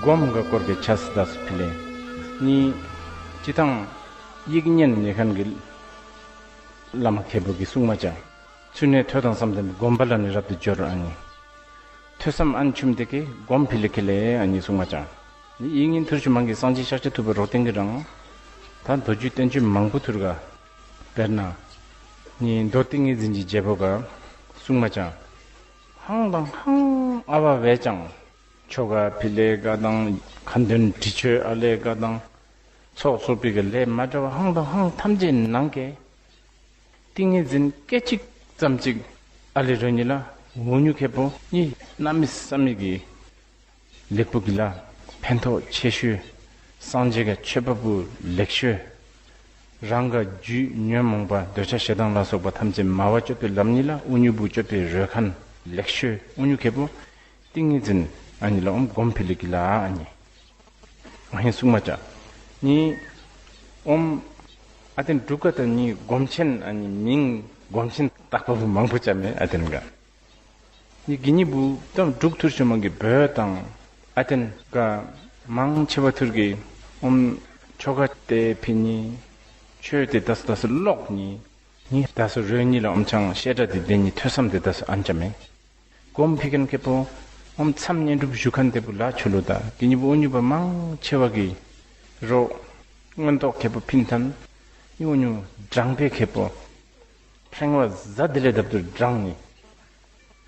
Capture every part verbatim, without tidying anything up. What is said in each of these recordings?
སྒོམ་ག་སྐོར་གྱི་ཆ་སི་དཱ་སི་ཕི་ལེ། ནི་སྤྱི་དང་དབྱིག་གཉེན་ཉེ་མཁན་གྱི་བླ་མ་མཁས་པོ་གི་གསུང་མ་ཅང་། ཚུལ་གནས་ཐོས་དང་བསམ་ལྡན་པའི་སྒོམ་པ་ལ་ནི་རབ་ཏུ་སྦྱོར་ཨ་ནི། ཐོས་བསམ་ཨན་ཆུམ་དེ་ཀའི་སྒོམ་ཕི་ལེ་ཁེ་ལེ་ཨ་ནི་གསུང་མ་ཅང་། ནི་དབྱིག་གཉེན་ཐུར་ཆུ་མང་གི་སངས་རྒྱས་ཤཱཀྱ་ཐུབ་པའི་རོགས་བསྟེན་གྱི་རང་། ད་མདོ་རྒྱུད་བསྟན་བཅོས་མང་པོ་ཐུར་ག་དཔེར་ན། ནི་མདོ་ཏིང་ངེ་འཛིན་གྱི་རྒྱལ་པོ་ག་གསུང་མ་ཅང་། ཧང་དང་ཧང་ཨ་བ་བས་ཀྱང་། ཆོ་ག་ཕི་ལེ་ག་དང་། ཁ་འདོན་དྲི་མཆོད་ཨ་ལེ་ག་དང་། ཚོགས་གསོག་པའི་གི་ལས་མ་འདྲ་བ་ཧང་དང་ཧང་ཐམས་ཅད་ནང་གི། ཏིང་ངེ་འཛིན་སྐད་ཅིག་ཙམ་ཅིག་ཨ་ལེ་རོ་ཉིད་ལ། འུ་ཉུ་ཁེ་པོ་ནི་གནམ་མེད་ས་མེད་ཀྱི་ལེགས་པོ་གི་ལ། ཕན་ཐོགས་ཆེ་ཤོས། སངས་རྒྱས་ཀྱི་མཆོད་པ་པོ་ལེགས་ཤོས། རང་ག་རྒྱུད་ཉོན་མོངས་པ་འདོད་ཆགས་ཞེ་སྡང་ལ་སོགས་པ་ཐམས་ཅད་མ་བ་གཅོད་པའི་ལམ་ཉིད་ལ། འུ་ཉུ་བུ་གཅོད་པའི་རོལ་མཁན་ལེགས་ཤོས། འུ་ཉུ་ཁེ་པོ་ཏིང་ངེ་འཛིན་ཨ་ནི་ལ་ཨོམ་སྒོམ་ཕི་ལེ་གི་ལ་ཨ་ནི། ཨ་ཧེན་གསུང་མ་ཅ། ནི་ཨོམ་ཨ་ཏན་འབྲུག་ག་ཏ་ནི་སྒོམ་ཆེན་ཨ་ནི་མིང་སྒོམ་ཆེན་བཏགས་པ་བུ་མང་པོ་ཅ་མེ་ཨ་ཏན་ག། ནི་གི་ནི་བུ་ཏམ་འབྲུག་ཐུར་ཆུ་མང་གི་བོད་དང་ཨ་ཏན་ག་མང་ཆེ་བ་ཐུར་གི་ཨོམ་ཆོ་ག་ཏེ་ཕི་ནི་ཆོས་ཏེ་དས་དས་ལོག་ནི་ནི་དས་རོལ་ནི་ལ་ཨོམ་ཆང་ཤེ་ཏྲ་ཏེ་ཏེ་ནི་ཐོས་བསམ་ཏེ་དས་ཨན་ཅ་མེ། སྒོམ་ཕི་ཁན་ཁེ་པོ། ཨོམ་མཚམས་བསྙེན་སྒྲུབ་ཞུ་ཁན་ཏེ་བུ་ལ་ཆུ་ལུ་ད། གི་ཉི་བུ་འུ་ཉུ་པ་མང་ཆེ་བ་གི་རོ། མངོན་རྟོགས་ཁེ་པོ་ཕིན་ཐན། འུ་ཉུ་སྦྲང་པའི་ཁེ་པོ། ཕྲེང་བ་ཟ་དེ་ལས་དབ་ཏུ་སྦྲང་ནི།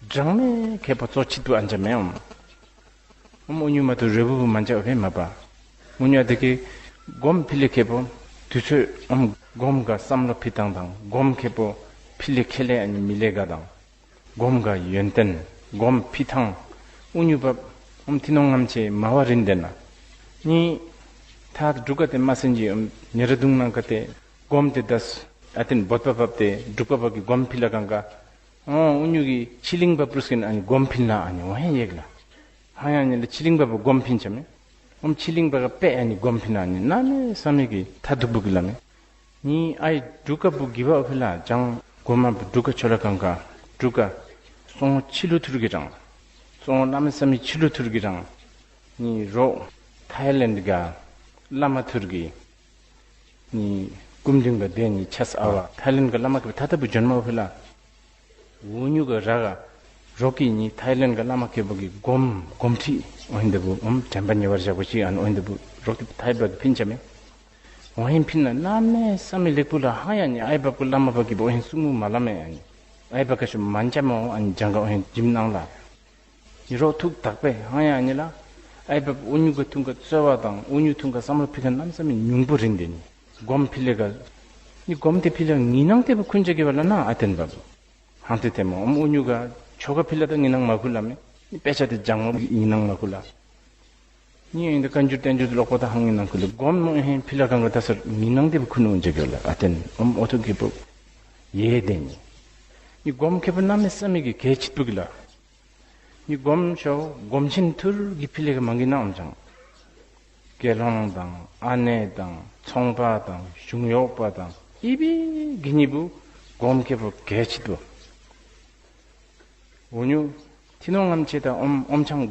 སྦྲང་མའི་ཁེ་པོ་གཙོ་ཆིད་དུ་ཨན་ཅ་མེ་ཨོམ། ཨོམ་འུ་ཉུ་མ་དུ་རེ་བུ་བུ་མ་ཅ་ཨོ་ཕེ་མ་པ། འུ་ཉུ་ཨ་དེ་ཀེ། སྒོམ་ཕི་ལེ་ཁེ་པོ། དུས་ཚོད་ཨོམ་སྒོམ་ག་བསམ་བློ་ཕི་ཏང་དང་སྒོམ་ཁེ་པོ། ཕི་ལེ་ཁེ་ལེ་ཨ་ནི་མི་ལེ་ག་དང་། སྒོམ་ག་ཡོན་ཏན། སྒོམ་ཕི་ཐང་། འུ་ཉུ་བབ། ཨོམ་ཐི་ནོ་ངམ་ཆེ་མ་བ་རིན་ཏེ་ན། ནི། ཐ་འབྲུག་ག་ཏེ་མ་སེན་ཇི་ཨོམ་ཉེ་ར་དུང་ནང་ག་ཏེ། སྒོམ་ཏེ་དས། ཨ་ཏན་བོད་པ་བབ་ཏེ་འབྲུག་པ་བབ་ཀྱི་སྒོམ་ཕི་ལ་གང་ག། ཨོ་འུ་ཉུ་གི་ཆི་ལིང་བབ་པུ་སྐིན་ཨ་ནི་སྒོམ་ཕིན་ལ་ཨ་ནི་འོ་ཧེ་ཡེག་ལ། ཧ་ཡ་ནི་ལ་ཆི་ལིང་བབ་པུ་སྒོམ་ཕིན་ཆ་མེ། ཨོམ་ཆི་ལིང་བབ་པེ་ཨ་ནི་སྒོམ་ཕིན་ཨ་ནི་ན་མེ་ས་མེ་གི་ཐ་དུག་པུ་གི་ལ་མེ། ནི་ཨའི་འབྲུག་ག་བུ་གི་བ་ཨོ་ཕི་ལ་ཅང་སྒོམ་མ་བུ་འབྲུག་ག་ཆོ་ལ་གང་ག། འབྲུག་ག་སོང་ཆི་ལུ་ཐུར་གི་རང་། སོང་ན་མེ་ས་མེ་ཆི་ལུ་ཐུར་གི་རང་། ནི་རོ། ཐའི་ལེན་ག་བླ་མ་ཐུར་གི། ནི། ཀུམ་དུན་ག་དེ་ནི་ཆས་ཨ་བ་ཐའི་ལེན་ག་བླ་མ་གི་ཐ་ཐ་བུ་ཇོན་མ་ཨོ་ཕི་ལ། འུ་ཉུ་ག་ར་ག། རོ་ཀི་ནི་ཐའི་ལེན་ག་བླ་མ་ཁེ་པོ་གི་སྒོམ་སྒོམ་ཁྲིད་ཨོ་ཧིན་དེ་བུ་ཨོམ་དྲན་པ་ཉེ་བར་བཞག་པོ་ཞིག་ཨ་ནི་ཨོ་ཧིན་དེ་བུ་རོ་ཀི་ཐའི་བ་གི་ཕིན་ཆ་མེ། ཨོ་ཧིན་ཕིན་ན་ན་མེ་ས་མེ་ལེགས་པུ་ལ་ཧ་ཡ་ནི་ཨའི་བབ་གི་བླ་མ་བ་གི་བུ་ཨོ་ཧིན་སུ་མུ་མ་ལ་མེ་ཨ་ནི། ཨའི་བ་ག་ཤུ་མན་ཅ་མ་ཨོ་ཨ་ནི་ཇང་ག་ཨོ་ཧིན་ཇིམ་ནང་ལ། ཡི་རོགས་ཐུག་དག་པས་ཧང་ཡང་ཉི་ལ། ཨའི་བབ་འུ་ཉུ་ག་ཐུང་ག་རྩོལ་བ་དང་འུ་ཉུ་ཐུང་ག་བསམ་བློ་ཕི་ཁ་གནམ་ས་མི་ཉུང་པོ་རིན་དེ་ནི། སྒོམ་ཕི་ལེ་ག། ནི་སྒོམ་དེ་ཕི་ལེ་ངི་ནང་དེ་བུ་ཁུན་ཅ་གི་བ་ལ་ན་ཨ་ཏན་བབ། ཧང་དེ་དེ་མོ་ཨོམ་འུ་ཉུ་ག་ཆོ་ག་ཕི་ལེ་ད་ངི་ནང་མ་ཁུ་ལ་མེ། ནི་དཔེ་ཆ་དེ་ལྗང་མོ་ངི་ནང་མ་ཁུ་ལ། ནི་ཡིན་དེ་བཀའ་འགྱུར་བསྟན་འགྱུར་ལོག་པོ་ད་ཧང་ངི་ནང་ཁུ་ལེ་སྒོམ་མོ་ཧེ་ཕི་ལེ་གང་ག་ད་སར་ངི་ནང་དེ་བུ་ཁུ་ནུ་འུ་ཅ་གི་བ་ལ་ཨ་ཏན་ཨོམ་ཨོ་ཐུ་གི་བུ། ཡེ་དེ་ནི། ནི་སྒོམ་ཁེ་བུ་གནམ་མེ་ས་མི་གི་གལ་ཆིད་བུ་གི་ལ། ནི་སྒོམ་ཤོ་སྒོམ་ཆེན་ཐུར་གི་ཕི་ལེ་ག་མང་གི་ན་ཨོམ་ཅང་། དགེ་སློང་དང་ཨ་ནེ་དང་ཚོང་པ་དང་གཞུང་གཡོག་པ་དང་ཨི་བི་གི་ནི་བུ་སྒོམ་ཁེ་བུ་གལ་ཆིད་བུ། འུ་ཉུ་ཐི་ནོ་ངམ་ཆེ་ད་ཨོམ་ཨོམ་ཆང་།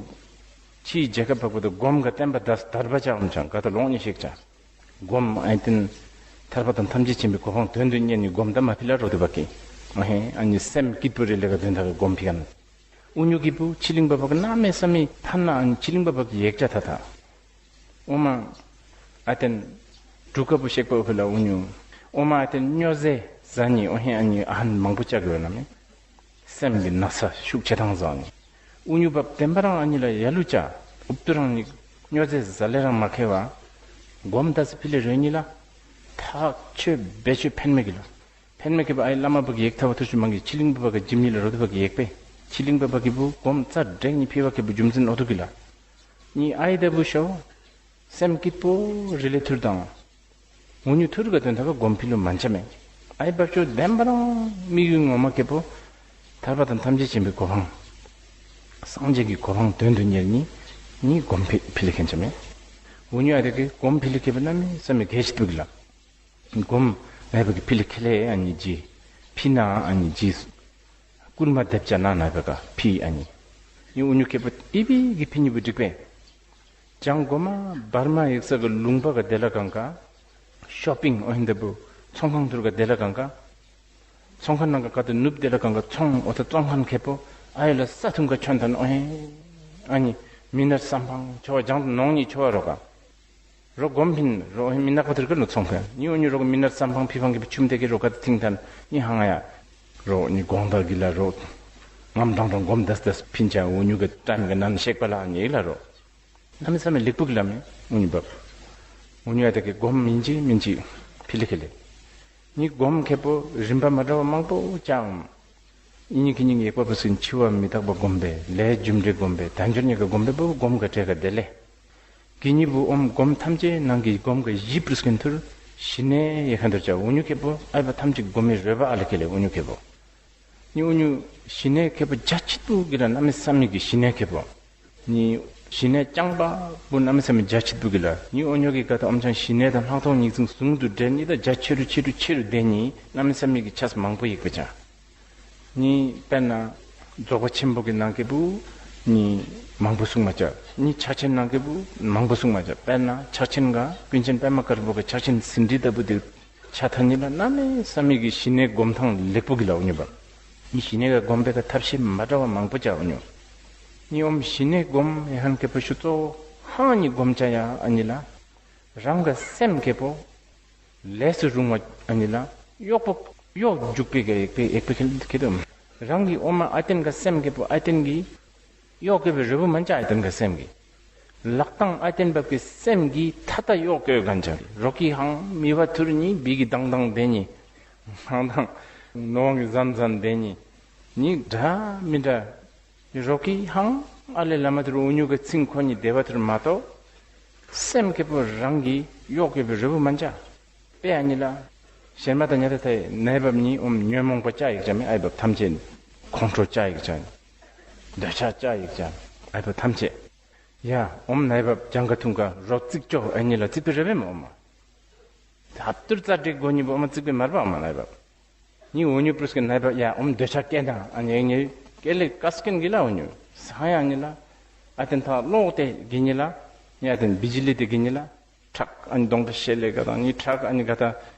ཕྱིའི་རྒྱལ་ཁབ་བབ་གོ་ད་སྒོམ་ག་བསྟན་པ་དར་བ་ཅག་ཨོམ་ཅང་ག་ད་ལོང་ཉི་ཤེག་ཅག་སྒོམ་ཨ་ཏིན། ཐར་པ་དང་ཐམས་ཅད་མཁྱེན་པའི་གོ་འཕང་དོན་དུ་གཉེར་ནི་སྒོམ་ད་མ་ཕི་ལ་རོ་དུ་བ་ཀི། ཨ་ཧེ་ཨ་ནི་སེམས་སྐྱིད་པོ་རེ་ལེ་ག་དོན་ད་གི་སྒོམ་ཕི་ག་ན། འུ་ཉུ་གི་བུ་ཆི་ལིང་པ་བ་གི་ན་མེ་ས་མི་ཐན་ན་ཨ་ནི་ཆི་ལིང་པ་བ་གི་ཡེག་ཅ་ཐ་ཐ། ཨོ་མ། ཨ་ཏན། འབྲུག་ཀ་བུ་ཤེག་པ་ཨོ་ཕི་ལ་འུ་ཉུ། ཨོ་མ་ཨ་ཏན་སྨྱོ་ཟེ་ཟ་ནི་ཨོ་ཧེ་ཨ་ནི་ཨ་ཧན་མང་པོ་ཅག་གི་ཡོད་ན་མེ། སེམས་ཀྱི་ན་ཚ་ཤུགས་ཆེ་ཐང་བཟང་ནི། འུ་ཉུ་བབ་བདེན་པ་རང་ཨ་ཉི་ལ་ཡ་ལུ་ཅ། ཨུབ་ཏུ་རང་ནི་སྨྱོ་ཟེ་ཟ་ལེ་རང་མ་ཁེ་བ། སྒོམ་ད་སི་ཕི་ལེ་རོ་ཉི་ལ། ཐག་ཆོད་བེད་ཆོད་ཕན་མེ་གི་ལ། ཕན་མེ་ཁེ་བ་ཨའི་བླ་མ་བ་གི་ཡེག་ཐ་བ་ཐུ་ཆུ་མང་གི་ཆི་ལིང་བ་བ་གི་ཇིམ་ཉི་ལ་རོ་དུ་བ་གི་ཡེག་པེ། ཆི་ལིང་བ་བ་གི་བུ་སྒོམ་རྩ་འགྲེག་ཉི་ཕི་བ་ཁེ་བུ་ཇུམ་ཛིན་ཨོ་དུ་གི་ལ། ཉི་ཨའི་ད་བུ་ཤོ། སེམས་སྐྱིད་པོ་རི་ལེ་ཐུར་དང་། འུ་ཉུ་ཐུར་ག་དོན་ཐ་ག་སྒོམ་ཕི་ལུ་མན་ཆ་མེ། ཨའི་བབ་ཅོ་བདེན་པ་རང་དམིགས་ཡུལ་ངོ་མ་ཁེ་པོ། ཐར་པ་དང་ཐམས་ཅད་མཁྱེན་པའི་གོ་འཕང་། སངས་རྒྱས་ཀྱི་གོ་འཕང་དོན་དུ་གཉེར་ནི། ཉི་སྒོམ་ཕི་ཕི་ལེ་མཁན་ཆ་མེ། འུ་ཉུ་ཨ་རེ་གི་སྒོམ་ཕི་ལེ་ཁེ་པོ་ན་མེ་ས་མེ་གེ་ཤི་དུ་གི་ལ། སྒོམ་ཨའི་བབ་གི་ཕི་ལེ་ཁེ་ལེ་ཨ་ཉི་ཇི། ཕི་ན་ཨ་ཉི་ཇི། སྐུལ་མ་དེབ་ཅ་ན་ན་བ་ག་ཕི་ཨ་ཉི། ཉི་འུ་ཉུ་ཁེ་པོ་ཨི་བི་གི་ཕི་ཉི་བུ་འགྲིག་པེ། ཅང་གོ་མ་བར་མ་ཡིག་ས་གི་ལུང་པ་ག་དེ་ལ་གང་ག་ཤོ་པིང་ཨོ་ཧིན་དེ་བུ་ཚོང་ཁང་ཐུར་ག་དེ་ལ་གང་ག་ཚོང་ཁང་ནང་ག་ག་དུ་ནུབ་དེ་ལ་གང་ག་ཚོང་ཨོ་ད་ཚོང་ཁང་ཁེ་པོ་ཨ་ཡོ་ལ་ས་ཐུང་ག་ཆོན་ཐན་ཨོ་ཧེ། ཨ་ནི་མི་ནར་བསམ་ཕང་ཆོ་བ་ཇང་དུ་ནོང་ནི་ཆོ་བ་རོ་ག་རོ་སྒོམ་ཕིན་རོ་མི་ནག་པ་དེར་ཀ་ལོ་ཚོང་ཁ་ཉི་འོ་ཉི་རོ་མི་ནར་བསམ་ཕང་ཕི་ཕང་གི་ཆུམ་དེ་གི་རོ་ཀ་ཐིང་ཐན་ཉི་ཧང་ཡ། རོ་ཉི་གོང་དར་གི་ལ་རོ། ངམ་དྲང་དྲང་སྒོམ་དས་དས་ཕིན་ཆ་འོ་ཉུ་གི་ཏམ་གི་ནན་ཤེག་པ་ལ་ཉི་ལ་རོ། ན་མི་ས་མི་ལེགས་པུ་གི་ལ་མི་འོ་ཉུ་བབ། འོ་ཉུ་ཡ་དེ་གི་སྒོམ་མིན་ཅི་མིན་ཅི་ཕི་ལི་ཁི་ལི། ཉི་སྒོམ་ཁེ་པོ་རིམ་པ་མ་འདྲ་བ་མང་པོ་ཅང་། ཨི་ཉིག་གི་ཉིག་ཡེག་པ་པོ་སིན་འཆི་བ་མི་རྟག་པ་སྒོམ་པས་ལས་རྒྱུ་འབྲས་སྒོམ་པས་དལ་འབྱོར་ཉེ་ག་སྒོམ་པས་པོ་སྒོམ་ག་བྲལ་ག་དེ་ལས། གི་ཉི་བུ་ཨོམ་སྒོམ་ཐམས་ཅད་ནང་གི་སྒོམ་ག་ཡི་པྲུས་ཀན་ཐུར་ཞི་གནས་ཡེ་ཁན་ཐུར་ཅ་འུ་ཉུ་ཁེ་པོ་ཨའི་པ་ཐམས་ཅད་སྒོམ་མི་རོལ་པ་ཨ་ལ་ཁེ་ལེ་འུ་ཉུ་ཁེ་པོ། ཉི་འུ་ཉུ་ཞི་གནས་ཁེ་པོ་རྒྱ་ཆེ་པོ་གི་ར་ན་མི་ས་མི་གི་ཞི་གནས་ཁེ་པོ། ནི་ཞི་གནས་རྐྱང་པ་བུ་གནམ་མེད་ས་མེད་རྒྱ་ཆེ་པོ་གི་ལ་ནི་འོ་ཉོ་གི་ག་ད་ཨོམ་ཆང་ཞི་གནས་དང་ལྷག་མཐོང་ཉིག་ཙིང་ཟུང་དུ་འབྲེལ་ནི་ད་རྒྱ་ཆེ་རུ་ཆེ་རུ་ཆེ་རུ་ལྡན་ནི་གནམ་མེད་ས་མེད་ཀྱི་ཆས་མང་པོ་ཡིག་པ་ཅང་། ནི་དཔེར་ན་རྫོགས་པ་ཆེན་པོ་གི་ནང་གི་བུ་ནི་མང་པོ་གསུང་མ་བྱ། ནི་ཕྱག་ཆེན་ནང་གི་བུ་མང་པོ་གསུང་མ་བྱ། དཔེར་ན་ཕྱག་ཆེན་ག་ཀུན་མཁྱེན་པད་མ་དཀར་པོ་གི་ཕྱག་ཆེན་ཟིན་བྲིས་ལྟ་བུ་དེ། ཆ་ཐ་ཉི་ལ་གནམ་མེད་ས་མེད་ཀྱི་ཞི་གནས་སྒོམ་ཐང་ལེགས་པོ་གི་ལའོ་ཉོ་བ། ཉི་ཞི་གནས་ཀ་སྒོམ་པའི་ཀ་ཐབས་ཤེས་མ་འདྲ་བ་མང་པོ་ཅའོ་ཉོ། ཉི་ཨོམ་ཞི་གནས་སྒོམ་ཡ་ཧན་ཁེ་པོ་ཤུ་གཙོ་ཧང་ཉི་སྒོམ་ཅ་ཡ་ཨ་ཉི་ལ། རང་ག་སེམས་ཁེ་པོ་ལས་སུ་རུང་བ་ཨ་ཉི་ལ་གཡོག་པོ་གཡོག་འཇུག་པའི་ཀ་ཡེག་པའི་ཡེག་པའི་ཁེ་ཁེ་དོ། རང་གི་ཨོ་མ་ཨ་ཏན་ག་སེམས་ཁེ་པོ་ཨ་ཏན་གི་གཡོག་གི་བའི་རི་བོ་མན་ཅ་ཨ་ཏན་ག་སེམས་གི། ལག་དང་ཨ་ཏན་བབ་ཀྱི་སེམས་ཀྱིས་ཐ་ད་གཡོག་བཀོད་གན་ཅང་རོ་ཀི་ཧང་མི་བ་ཐུར་ཉི་བི་གི་དང་དང་དེ་ཉི། ཧང་དང་ནོ་ཝང་གི་ཟན་ཟན་དེ་ཉི། ཉི་འདྲ་མི་འདྲ། རོ་ཀི་ཧང་ཨ་ལེ་བླ་མ་ཐུར་འུ་ཉུ་གི་ཚིང་ཁོ་ཉི་བདེ་བ་ཐུར་མ་གཏོགས། སེམས་ཁེ་པོ་རང་གི་གཡོག་གི་བའི་རི་བོ་མན་ཅ། པེ་ཨ་ཉི་ལ། ཞེར་མ་དང་ཉ་ཐ་ཐའི་ནའི་བབ་ཉི་ཨོམ་ཉོན་མོངས་པ་ཅ་ཡིག་ཅ་མི་ཨའི་བབ་ཐམས་ཅད་ཁོང་ཁྲོ་ཅ་ཡིག་ཅ། འདོད་ཆགས་ཅ་ཡིག་ཅ། ཨའི་བབ་ཐམས་ཅད། ཡ་ཨོམ་ནའི་བབ་ཅང་ག་ཐུང་ག་རོག་ཙིག་ཅོ་ཨ་ཉི་ལ་ཙིག་པི་རེ་བེ་མ་ཨོམ་མ། ཐབ་ཏུར་ཙ་དྲེག་གོ་ཉི་བོ་ཨོམ་ཙིག་པི་མར་བ་ཨོམ་མ་ནའི་བབ། ཉི་འུ་ཉུ་པྲུས་ཀི་ནའི་བབ་ཡ་ཨོམ་འདོད་ཆགས་སྐད་དང་ཨ་ཉི་ཉི་སྐད་ལེ་ཀ་སྐན་གི་ལ་འུ་ཉུ་ས་ཡ་ཉི་ལ། ཨ་ཏན་ཐ་ལོག་སྟེ་གི་ཉི་ལ། ཉ་ཏན་བི་ཇི་ལི་ཏེ་གི་ཉི་ལ། ཁྲག་ཨ་ནི་གདོང་པ་ཤེ་ལེ་ག་དང་ནི་ཁྲག་ཨ་ནི་ག་ད་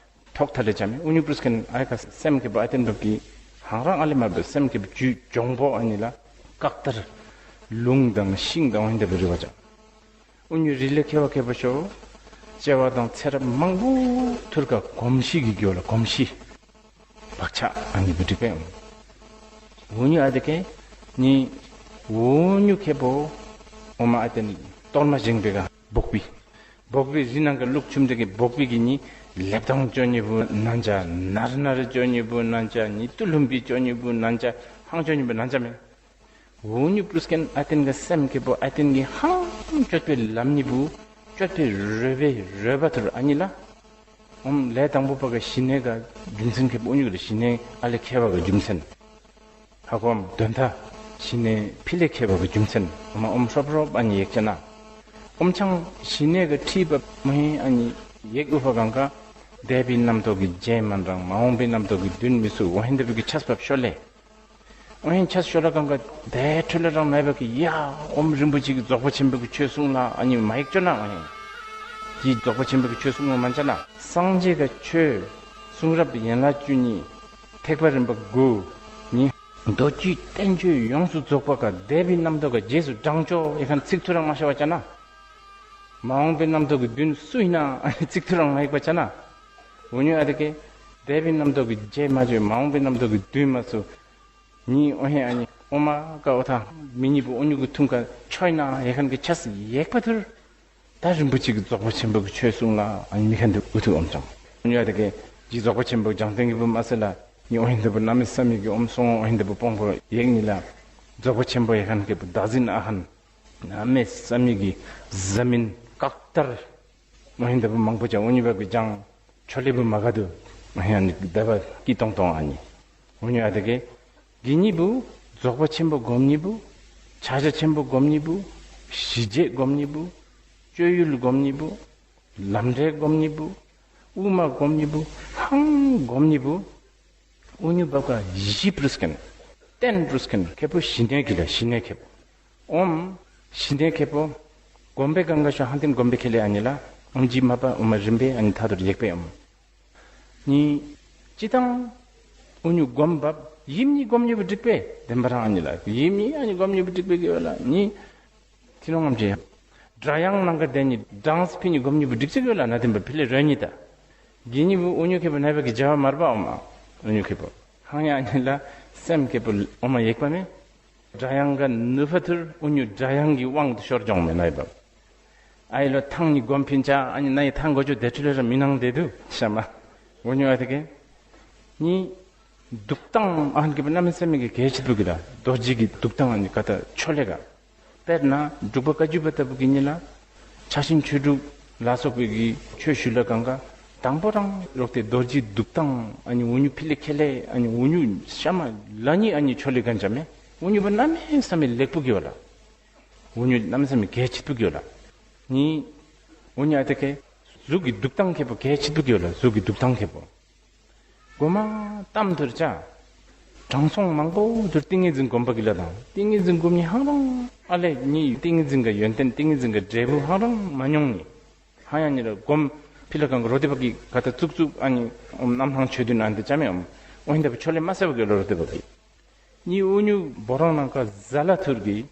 ཐོག་ཐ་ལེ་ཅ་མི་འུ་ཉུ་པྲུས་ཀན་ཨའི་ཀ་སེམས་ཀྱི་བ་ཨ་ཏན་བབ་ཀྱི་ཧང་རང་ཨ་ལེ་མ་བབ་སེམས་ཀྱི་བ་ཇུས་འཇོང་པོ་ཨ་ནི་ལ་ཀག་ཏར་ལུང་དང་ཤིང་དང་ཨ་ནི་འདི་བ་རི་བ་ཅང་། འུ་ཉུ་རི་ལེ་ཁེ་བ་ཁེ་བ་ཤོ་བྱེ་བ་དང་ཚེ་རབས་མང་པོ་ཐུར་ཀ་གོམས་གཤིས་ཀྱི་རྒྱུ་ལ་གོམས་གཤིས། བག་ཆགས་ཨ་ནི་བུ་འགྲིག་པས། འུ་ཉུ་ཨ་དེ་ཀེ་ནི་འུ་ཉུ་ཁེ་པོ་ཨོ་མ་ཨ་ཏན་གཏོར་མ་བཞེངས་པའི་ག་བོག་པི། བོག་པི་རི་ནང་གི་ལུག་ཆུམ་དེ་ཀེ་བོག་པི་གི་ནི་ལེབ་དང་ཅོ་ཉི་བུ་ནན་ཅ་ནར་ནར་ཅོ་ཉི་བུ་ནན་ཅ་ནི་ཏུ་ལུམ་པི་ཅོ་ཉི་བུ་ནན་ཅ་ཧང་ཅོ་ཉི་བུ་ནན་ཅ་མེ། འུ་ཉུ་པྲུས་ཀན་ཨ་ཏན་གི་སེམས་ཁེ་པོ་ཨ་ཏན་གི་ཧང་སྤྱོད་པའི་ལམ་ཉི་བུ་སྤྱོད་པའི་རོལ་པའི་རོལ་པ་ཐུར་ཨ་ཉི་ལ། ཨོམ་ལས་དང་པོ་པ་ག་ཞི་གནས་ག་རྒྱུ་མཚན་ཁེ་པོ་འུ་ཉུ་གི་ཞི་གནས་ཨ་ལེ་ཁེ་བ་ག་རྒྱུ་མཚན། ཧ་གོ་ཨོམ་དོན་ཐ་ཞི་གནས་ཕི་ལེ་ཁེ་བ་ག་རྒྱུ་མཚན་ཨོ་མ་ཨོམ་ཧྲོབ་ཧྲོབ་ཨ་ཉི་ཡེག་ཅ་ན། ཨོམ་ཆང་ཞི་གནས་ག་ཁྲི་བབ་མ་ཧེ་ཨ་ཉི་ཡེག་ཨུ་ཕ་གང་ག་འདས་པའི་རྣམ་རྟོག་གི་རྗེས་མ་འབྲང་མ་འོངས་པའི་རྣམ་རྟོག་གི་མདུན་མི་སུ་འོ་ཧེ་འདི་བུ་གི་ཆས་བབ་ཤོ་ལེ། ཨོ་ཧེ་ཆས་ཤོ་ལ་གང་ག་དེ་འཕྲོ་ལ་རང་མེད་པ་གི་ཡ་ཨོམ་རིན་པོ་ཆེ་གི་རྫོགས་པ་ཆེན་པོ་གི་ཆོས་གསུང་ལ་ཨ་ཉི་མ་ཡེག་ཅོ་ན་ཨོ་ཧེ། ཀྱི་རྫོགས་པ་ཆེན་པོ་གི་ཆོས་གསུང་ངོ་མ་ཅ་ན་སངས་རྒྱས་ཀ་ཆོས་གསུང་རབ་ཡན་ལག་བཅུ་གཉིས་ཐེག་པ་རིམ་པ་དགུ་ཉི་མདོ་རྒྱུད་བསྟན་བཅོས་ཡོངས་སུ་རྫོགས་པ་ཀ་འདས་པའི་རྣམ་རྟོག་ག་རྗེས་སུ་འབྲང་ཆོག་ཡེ་ཁན་ཚིག་ཐུ་རང་མ་ཤ་བ་ཅ་ན། མ་འོངས་པའི་རྣམ་རྟོག་གི་མདུན་སུ་ཡིན་ན་ཚིག་ཐུ་རང་མ་ཡེག་པ་ཅ་ན། འུ་ཉུ་ཨ་དེ་ཀེ་འདས་པའི་རྣམ་རྟོག་གི་རྗེས་མ་ཆོད་མ་འོངས་པའི་རྣམ་རྟོག་གི་མདུན་མ་སུ། ཉི་ཨོ་ཧེ་ཨ་ཉི་ཨོ་མ་ཀ་ཨོ་ཐ་མི་ཉི་བུ་འུ་ཉུ་གི་ཐུང་ཀ་ཆོས་ན་ཡེ་ཁན་གི་ཆས་ཡེག་པ་ཐུར། ད་རིན་པོ་ཆེ་གི་རྫོགས་པ་ཆེན་པོ་གི་ཆོས་གསུང་ལ་ཨ་ཉི་མི་ཁན་དུ་ཨུ་ཐུ་ཨོམ་ཅང་། འུ་ཉུ་ཨ་དེ་ཀེ་ཇི་རྫོགས་པ་ཆེན་པོ་རྒྱང་སྟེང་གི་བུ་མ་སེ་ལ་ཉི་ཨོ་ཧེ་འདི་བུ་གནམ་མེད་ས་མེད་གི་ཨོམ་སོང་ཨོ་ཧེ་འདི་བུ་སྤོང་པོ་ཡེག་ཉི་ལ། རྫོགས་པ་ཆེན་པོ་ཡེ་ཁན་གི་བུ་བདག་འཛིན་ཨ་ཧན། གནམ་མེད་ས་མེད་ཀྱི་བཟའ་མིན་བཀག་ལྟར། མ་ཧིན་ད་བུ་མང་པོ་ཅང་འུ་གཉིས་བབ་ཀྱི་ཅང་ཆོ་ལེ་བུ་མ་ག་དུ། མ་ཧིན་ཨ་ནི་ད་བ་ཀི་ཏོང་ཏོང་ཨ་ནི། འུ་གཉིས་ཨ་ད་གེ། གི་གཉིས་བུ་རྫོགས་པ་ཆེན་པོ་སྒོམ་གཉིས་བུ། ཕྱག་རྒྱ་ཆེན་པོ་སྒོམ་གཉིས་བུ། ཞི་བྱེད་སྒོམ་གཉིས་བུ། སྤྱོད་ཡུལ་སྒོམ་གཉིས་བུ། ལམ་འབྲས་སྒོམ་གཉིས་བུ། དབུ་མ་སྒོམ་གཉིས་བུ། ཧང་སྒོམ་གཉིས་བུ། འུ་གཉིས་བབ་ཀ་ཞི་པྲུས་ཀན། བརྟན་པྲུས་ཀན་ཁེ་པོ་ཞི་གནས་ཀྱི་ལ་ཞི་གནས་ཁེ་པོ། ཨོམ། ཞི་གནས་ཁེ་པོ། སྒོམ་པའི་གང་ག་ཤོ་ཧང་ཏིན་སྒོམ་པའི་ཁེ་ལས་ཨ་ནི་ལ། ཨུམ་ཇི་མ་པ་ཨུ་མ་རིམ་པས་ཨ་ནི་ཐ་དོར་ཡེག་པའི་ཨུམ། ནི། ཅི་དང་། ཨུ་ཉུ་སྒོམ་བབ་ཡིབ་ནི་སྒོམ་ཉུ་བུ་འགྲིག་པས་བདེན་པ་རང་ཨ་ནི་ལ། ཡིབ་ནི་ཨ་ནི་སྒོམ་ཉུ་བུ་འགྲིག་པས་གི་ཡོད་ལ་ནི། ཐི་ནོ་ངམ་ཅི། སྒྲ་དབྱངས་ནང་ག་དེ་ནི་སྦྲང་སི་ཕི་ནི་སྒོམ་ཉུ་བུ་འགྲིག་ཅིག་ཡོད་ལ་ན་དེན་པ་ཕི་ལེ་རོ་ཉི་ད། གི་ནི་བུ་ཨུ་ཉུ་ཁེ་པོ་ནའི་བ་གི་ཇ་བ་མར་པ་ཨོ་མ། ཨུ་ཉུ་ཁེ་པོ། ཧང་ཡ་ཨ་ནི་ལ། སེམས་ཁེ་པོ་ཨོ་མ་ཡེག་པ་མེ། སྒྲ་དབྱངས་ག་ནུ་ཕ་ཐུར་ཨུ་ཉུ་སྒྲ་དབྱངས་ཀྱི་དབང་དུ་ཤོར་ཅོང་མེ་ནའི་བབ། ཨའི་ལོ་ཐང་ནི་སྒོམ་ཕིན་ཆ་ཨ་ནི་ནའི་ཐང་གོ་ཅོ་དེ་ཁྲི་ལོ་ར་མི་ནང་དེ་དུ་ཤ་མ། ཨུ་ཉུ་ཨ་ཐི་ཀེ། ནི། འདུག་སྟངས་ཨ་ཧན་གི་བ་གནམ་མེད་ས་མེད་ཀྱི་གལ་ཆེ་དུ་གི་ལ་རྡོ་རྗེ་གི་འདུག་སྟངས་ཨ་ནི་ག་ད་ཆོ་ལེ་ག། དཔེར་ན་འབྲུག་པ་བཀའ་བརྒྱུད་པ་ལྟ་བུ་གི་ཉི་ལ། ཕྱག་ཆེན་ཆོས་དྲུག་ལ་སོགས་པའི་གི་ཆོས་ཞུ་ལ་གང་ག། དང་པོ་རང་རོག་དེ་རྡོ་རྗེ་འདུག་སྟངས་ཨ་ནི་ཨུ་ཉུ་ཕི་ལེ་ཁེ་ལེ་ཨ་ནི་ཨུ་ཉུ་ཤ་མ་ལ་ནི་ཨ་ནི་ཆོ་ལེ་གན་ཅ་མེ། ཨུ་ཉུ་བ་གནམ་མེད་ས་མེད་ལེགས་པོ་གི་ཡོད་ལ། ཨུ་ཉུ་གནམ་མེད་ས་མེད་གལ་ཆེ་དུ་གི་ཡོད་ལ། ནི། ཨུ་ཉུ་ཨ་ཏེ་ཀེ། གཟུགས་ཀྱི་འདུག་སྟངས་ཁེ་པོ་གལ་ཆེ་དུ་གི་ཡོད་ལ་གཟུགས་ཀྱི་འདུག་སྟངས་ཁེ་པོ། གོ་མ་གཏམ་ཐུར་ཅག་དྲང་སྲོང་མང་པོ་ཐུར་ཏིང་ངེ་འཛིན་སྒོམ་པ་གི་ལ་དང་ཏིང་ངེ་འཛིན་སྒོམ་ཉི་ཧང་རང་ཨ་ལེ་ཉི་ཏིང་ངེ་འཛིན་ག་ཡོན་ཏན་ཏིང་ངེ་འཛིན་ག་འབྲས་བུ་ཧང་རང་མ་མྱོང་ཉི། ཧང་ཡང་ཉི་ལ་སྒོམ་ཕི་ལ་གང་ག་རོ་དེ་བ་གི་ག་ད་ཙུག་ཙུག་ཨ་ཉི་ཨོམ་རྣམ་སྣང་ཆོས་བདུན་ཨ་འདི་ཅ་མེ་ཨོམ། ཨོ་ཧིན་ད་བུ་ཆོ་ལེ་མ་སེ་བ་གི་ལ་རོ་དེ་བ་གི། ཉི་ཨུ་ཉུ་བོ་རང་ནང་ག་ཟ་ལ་ཐུར་གི།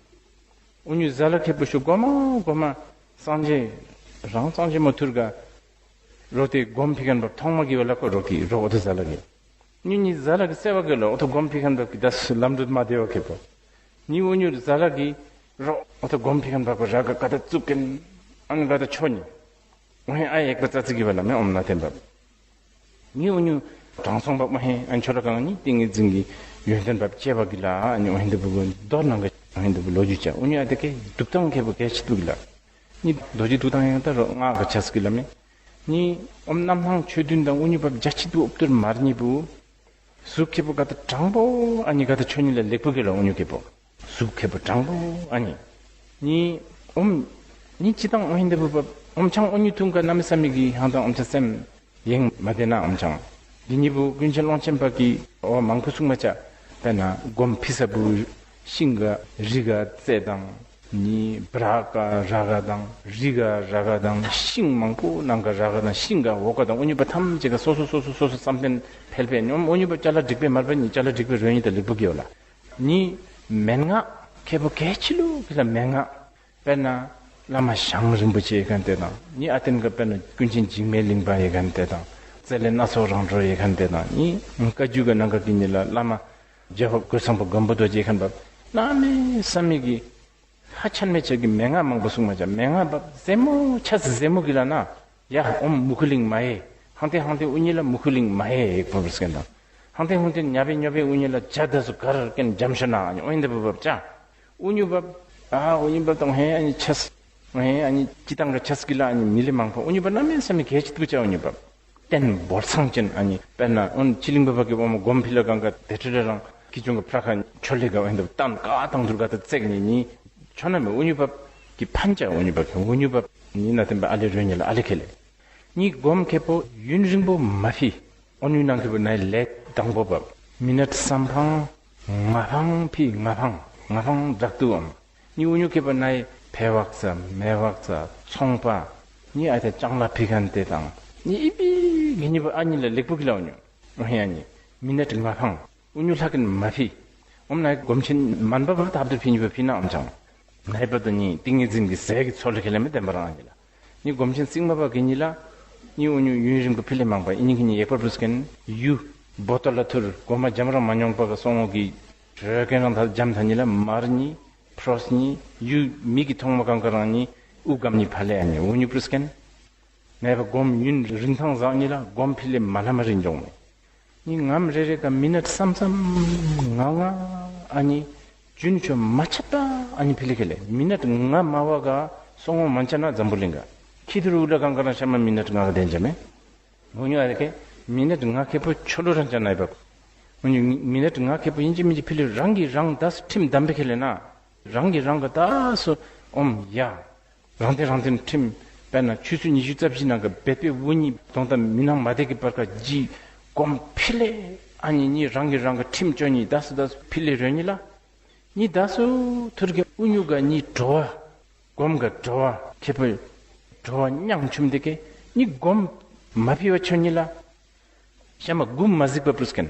ཨུ་ཉུ་ཟ་ལ་ཁེ་པོ་ཤུ་གོ་མ་གོ་མ། སངས་རྒྱས། རང་སངས་རྒྱས་མོ་ཐུར་ག། རོ་དེ་སྒོམ་ཕི་ཁན་པ་ཐོང་མ་གི་བ་ལ་ཁོ་རོ་གི་རོ་ཨོ་ཐུ་ཟ་ལ་གི། ཉུ་ཉི་ཟ་ལ་གི་སེ་བ་གི་ལ་ཨོ་ཐུ་སྒོམ་ཕི་ཁན་པ་གི་དས་ལམ་འགྲུལ་མ་དེ་བ་ཁེ་པོ། ཉི་ཨུ་ཉུ་ཟ་ལ་གི་རོ་ཨོ་ཐུ་སྒོམ་ཕི་ཁན་པ་གི་ར་ག་ག་ད་ཙུག་གན། ཨ་ནི་ག་ད་ཆོ་ཉི། ཨོ་ཧེ་ཨ་ཡེག་པ་ཙ་ཙི་གི་བ་ལ་མེ་ཨོམ་ན་ཐེན་པ། ཉི་འུ་ཉུ། དྲང་སྲོང་བབ་མ་ཧེ་ཨན་ཆོ་ར་གང་ཉི་ཏིང་ངེ་འཛིན་གྱི་ཡོན་ཏན་བབ་ཅེས་བ་གི་ལ་ཨ་ཉི་འོ་ཧེ་འདི་བུ་གུ་མདོར་ནང་གི་འོ་ཧེ་འདི་བུ་ལོ་རྒྱུས་ཅ་འུ་ཉུ་ཨ་དེ་ཀེ་འདུག་སྟངས་ཁེ་བུ་གལ་ཆེ་དུ་གི་ལ། ཉི་རྡོ་རྗེ་འདུག་སྟངས་ཡང་ད་རོ་ང་གི་ཆས་གི་ལ་མེ། ཉི་ཨོམ་རྣམ་སྣང་ཆོས་བདུན་དང་འུ་ཉུ་བབ་རྒྱ་ཆེ་དུ་ཨུབ་ཏུར་མར་ཉི་བུ། གཟུགས་ཁེ་བུ་ག་ད་དྲང་པོ་ཨ་ཉི་ག་ད་ཆོ་ཉི་ལ་ལེགས་པོ་གི་ལ་འུ་ཉུ་ཁེ་བུ། གཟུགས་ཁེ་བུ་དྲང་པོ་ཨ་ཉི། ཉི། ཨོམ། ཉི་ཅི་དང་འོ་ཧེ་འདི་བུ་བབ་ཨོམ་ཆང་འུ་ཉུ་ཐུང་ག་གནམ་མེད་ས་མེད་གི་ཧང་དང་ཨོམ་ཆ་སེམས། ཡེང་མ་བདེ་ན་ཨོམ་ཆང་། འདི་གཉིས་པོ་ཀུན་མཁྱེན་ཀློང་ཆེན་པ་གིས་འོ་མང་པོ་གསུང་མ་བྱ། དཔེར་ན་སྒོམ་ཕི་ས་བུ་ཤིང་ག་རི་ག་རྩེ་དང་། ནི་བྲག་ག་ར་ག་དང་རི་ག་ར་ག་དང་ཤིང་མང་པོ་ནང་ག་ར་ག་དང་ཤིང་ག་འོ་ག་དང་འུ་གཉིས་པ་ཐམས་ཅད་ག་སོ་སོ་སོ་སོ་སོ་སོ་བསམ་གཏན་འཕེལ་བས་ཉོམ་འུ་གཉིས་པ་ཅ་ལ་འགྲིག་པས་མར་པ་ཉིད་ཅ་ལ་འགྲིག་པས་རོལ་ཉིད་དང་ལེགས་པོ་གི་ཡོད་ལ། ནི་མན་ངག་ཁེ་བུ་གལ་ཆེ་ལུ་གི་ལ་མན་ངག་དཔེར་ན། བླ་མ་ཞང་རིན་པོ་ཆེ་ཡེ་མཁན་དེ་དང་ནི་ཨ་བརྟན་ག་དཔེར་ན་ཀུན་མཁྱེན་འཇིགས་མེད་གླིང་པ་ཡེ་མཁན་དེ་དང་རྩེ་ལེ་སྣ་ཚོགས་རང་གྲོལ་ཡེ་མཁན་དེ་དང་ནི་བཀའ་བརྒྱུད་ག་ནང་ག་གི་ཉི་ལ་བླ་མ་རྒྱལ་བ་གོས་བཟང་པོ་མགོན་པོ་རྡོ་རྗེ་ཡེ་མཁན་པ་གནམ་མེད་ས་མེད་ཀྱི་ཧ་ཅང་མེད་ཆ་གི་མན་ངག་མང་པོ་གསུང་མ་བྱ་མན་ངག་པ་ཟེ་མོ་ཆ་ཟེ་མོ་གི་ལ་ན། ཡ་ཨོམ་མུ་ཁུ་ལིང་མ་ཧེ། ཧང་ཏེ་ཧང་ཏེ་ཨུ་ཉི་ལ་མུ་ཁུ་ལིང་མ་ཧེ་ཡེག་པོ་བར་སྐན་དང་། ཧང་ཏེ་ཧང་ཏེ་ཉ་པེ་ཉོ་པེ་ཨུ་ཉི་ལ་ཇ་ད་སུ་གར་ཀན་འཇམ་ཤ་ན་ཨ་ཉི་ཨོ་ཧེ་འདི་བུ་བབ་ཅ། ཨུ་ཉུ་བབ། ཨ་ཨུ་ཉུ་བབ་དང་ཧེ་ཨ་ཉི་ཆས། ཧེ་ཨ་ཉི་ཅི་དང་ག་ཆས་གི་ལ་ཨ་ཉི་མི་ལི་མང་པོ་ཨུ་ཉུ་བབ་ན་མེ་ས་མི་གེ་ཅི་ཏུ་ཅ་ཨུ་ཉུ་བབ། བརྟན་བོར་ཚང་ཅན་ཨ་ཉི་དཔེར་ན་ཨོན་ཅི་ལིང་བ་བ་གི་ཨོ་མ་སྒོམ་ཕི་ལ་གང་ག་དེ་ཁྲི་རེ་རང་ཁི་ཅུང་ག་ཕྲ་ཁ་ཆོ་ལེ་ག་ཨོ་ཧེ་འདི་བབ་བཏང་ག་དང་དུར་ག་ད་བཙེག་ཉི་ཉི་ཆོ་ན་མེ་ཨུ་ཉུ་བབ་གི་ཕན་ཅ་ཨུ་ཉུ་བབ་ཁེ་ཨུ་ཉུ་བབ་ཉི་ན་ཐེན་པ་ཨ་ལེ་རོལ་ཉི་ལ་ཨ་ལེ་ཁེ་ལེ། ཉི་སྒོམ་ཁེ་པོ་ཡུན་རིང་པོ་མ་ཕི། ཨོ་ནུས་ནང་ཁེ་པོ་ནའི་ལས་དང་པོ་བབ། མི་ནཊ་བསམ་ཕང་ང་ཕང་ཕི་ང་ཕང་ང་ཕང་བྲག་ཏུའམ། ཉི་ཨུ་ཉུ་ཁེ་པོ་ནའི་ཕེ་བག་ཙ་མེ་བག་ཙ་ཚོང་པ། ཉི་ཨ་ཐ་ལྕང་ལ་ཕི་ཁན་ཏེ་དང་། ཉི་ཨི་པི་གི་ཉི་པོ་ཨ་ཉི་ལ་ལེགས་པོ་གི་ལ་ཨོ་ཉུ། ཨོ་ཧེ་ཨ་ཉི། མི་ནཊ་ང་ཕང་། ཨུ་ཉུ་ལྷ་ཀིན་མ་ཕི། ཨོམ་ནའི་སྒོམ་ཆེན་མན་པ་བབ་ཐབ་ཏུ་ཕི་ཉི་པོ་ཕི་ན་ཨོམ་ཅང་། ནའི་པ་ཏོ་ཉི་ཏིང་ངེ་འཛིན་གྱི་ཟས་ཀྱི་ཚོགས་ལ་ཁེ་ལེ་མི་བདེན་པ་རང་ཨ་ཉི་ལ། ཉི་སྒོམ་ཆེན་སིང་མ་པ་གི་ཉི་ལ། ཉི་ཨུ་ཉུ་ཡུན་རིང་པོ་ཕི་ལེ་མང་པ་ཨི་ཉི་ཁི་ཉི་ཡེག་པ་བུ་སྐན་ཡུ། བོ་ཏོ་ལ་ཐུར་གོ་མ་འཇམ་རང་མ་མྱོང་པ་ག་སོང་ངོ་གི། རོལ་ཀན་རང་ཐ་འཇམ་ཐ་ཉི་ལ་མར་ཉི། ཕྲོས་ཉི་ཡུ་མི་གི་ཐོང་མ་གང་ག་རང་ཉི་ཨུ་གམ་ཉི་ཕ་ལེ་ཨ་ཉི་ཨུ་ཉུ་བུ་སྐན། ནའི་པ་སྒོམ་ཡུན་རིང་ཐང་ཟག་ཉི་ལ་སྒོམ་ཕི་ལེ་མ་ལ་མ་རིན་འཇོང་མེ། ཉི་ངམ་རེ་རེ་ག་མི་ནཊ་བསམ་བསམ་ང་ང་ཨ་ཉི། རྒྱུན་ཆོ་མ་ཆད་པ་ཨ་ཉི་ཕི་ལེ་ཁེ་ལེ་མི་ནཊ་ང་མ་བ་ག་སོང་ངོ་མ་ཆ་ན་འཛམ་བུ་གླིང་ག་ཁི་ཐུར་ཨུ་ལ་གང་ག་རང་ཤ་མ་མི་ནཊ་ང་ག་དན་ཅ་མེ། ཨོ་ཉུ་ཨ་རེ་ཁེ་མི་ནཊ་ང་ཁེ་པོ་ཆོ་ལོ་རང་ཅ་ནའི་པ། ཨོ་ཉུ་མི་ནཊ་ང་ཁེ་པོ་ཡིན་ཅི་མིན་ཅི་ཕི་ལེ་རང་གི་རང་དས་ཁྲིམས་བསྡམ་པེ་ཁེ་ལེ་ན། རང་གི་རང་ག་དས་སུ་ཨོམ་ཡ། རང་དེ་རང་དེ་ཁྲིམས་དཔེར་ན་ཆུ་ཚོད་ཉི་ཤུ་རྩ་བཞི་ནང་གི་བེད་པའི་འུ་གཉིས་གདོང་དང་མི་ནང་མ་བདེ་གི་པར་ཀ་ཇི་གོམ་ཕི་ལེ་ཨ་ཉི་གཉིས་རང་གི་རང་གི་ཁྲིམས་ཅོ་གཉིས་དས་སུ་དས་སུ་ཕི་ལེ་རོལ་གཉིས་ལ། གཉིས་དས་སུ་ཐུར་གི་ཨུ་ཉུ་ག་གཉིས་འགྲོ་བ་གོམ་ག་འགྲོ་ ཁེ་པོ་གྲོ་བ་མྱང་ཆུམ་དེ་ཀེ་ནི་སྒོམ་མ་ཕི་བ་ཆོ་ཉི་ལ། ཤ་མ་སྒོམ་མ་གཟིགས་པ་པུ་རུ་སྐན།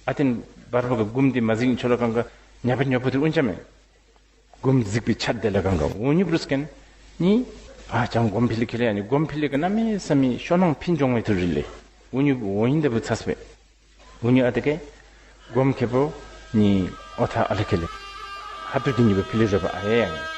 ཨ་ཏན་བར་བ་ག་སྒོམ་དེ་མ་གཟིགས་ཆོ་ལ་གང་ག་ཉ་པ་ཉོ་པོ་དེ་ཨུན་ཅ་མེ། སྒོམ་གཟིགས་པའི་ཆ་དེ་ལ་གང་ག་འུ་ཉུ་པུ་རུ་སྐན། ནི་ཨ་ཅང་སྒོམ་ཕི་ལི་ཁེ་ལ་ཡ་ནི་སྒོམ་ཕི་ལི་ག་ན་མེ་ས་མི་ཤོ་ནང་ཕིན་ཇོང་བའི་ཐུ་རི་ལེ། འུ་ཉུ་འུ་ཡིན་དེ་བུ་ཚ་སྤེ། འུ་ཉུ་ཨ་དེ་ཀེ་སྒོམ་ཁེ་པོ་ནི་ཨོ་ཐ་ཨ་ལ་ཁེ་ལེ། ཧ་ཏུ་དི་ཉི་བ་ཕི་ལི་ར་བ་ཨ་ཡ་ཡ་ནི།